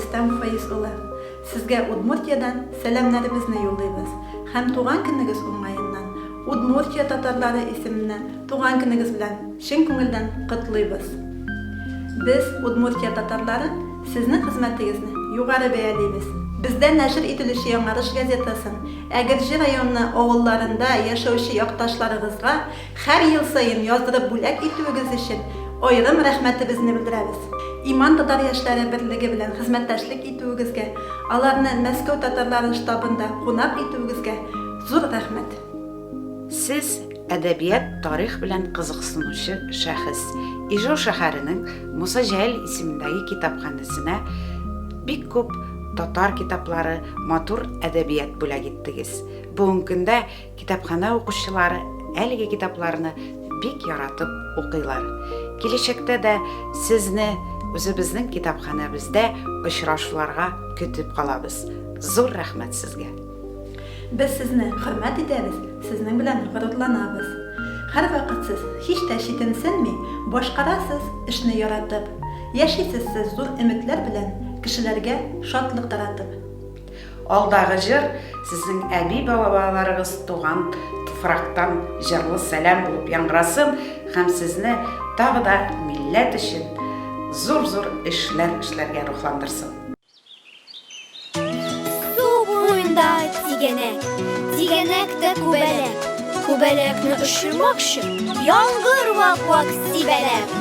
Рөстәм Фаиз улы! Сезгә Удмуртиядән сәламнәребезне юллыйбыз һәм туган көнегез уңаеннан Удмуртия татарлары исеменнән туган көнегез белән чын күңелдән котлыйбыз! Без, Удмуртия татарлары, сезнең хезмәтегезне югары бәялибез. Бездә нәшер ителүче Яңарыш газетасын Әгерҗе районы авылларында яшәүче якташларыгызга Һәр ел саен яздырып бүләк итүегез өчен аерым рәхмәтебезне белдерәбез. Иман татар яшьләре берлеге белән хезмәттәшлек итүегезгә, аларны Мәскәү татарлары штабында кунак итүегезгә зур рәхмәт. Сез, әдәбият, тарих белән кызыксынучы шәхес. Ижау шәһәренең Муса Җәлил исемендәге китапханәсенә бик күп татар китаплары, матур әдәбият бүләк иттегез. Бүгенге көндә Китапханә укучылары әлеге китапларны бик яратып укыйлар. Киләчәктә дә сезне үзебезнең китапханәбездә очрашуларга көтеп калабыз. Зур рәхмәт сезгә! Без сезне хөрмәт итәбез, сезнең белән горурланабыз. Һәрвакыт сез, һич тә читенсенми, башкарасыз эшне яратып. Яшисез сез зур өметләр белән, кешеләргә шатлык таратып. Алдагы җыр сезнең әби-бабаларыгыз туган туфрактан җырлы сәлам булып яңгырасын һәм сезне тагы да милләт өчен зур-зур эшләр эшләргә рухландырсын. Су буенда тигәнәк, тигәнәк тә күбәләк. Күбәләкне очырмакчы, яңгыр вак-вак сибәләп.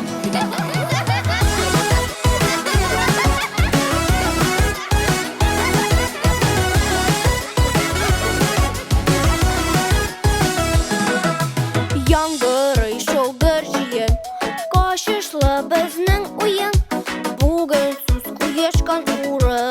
Яңгырый шул бер җыен, Качышлы безнең уен. Бүген сүз куешкан урын.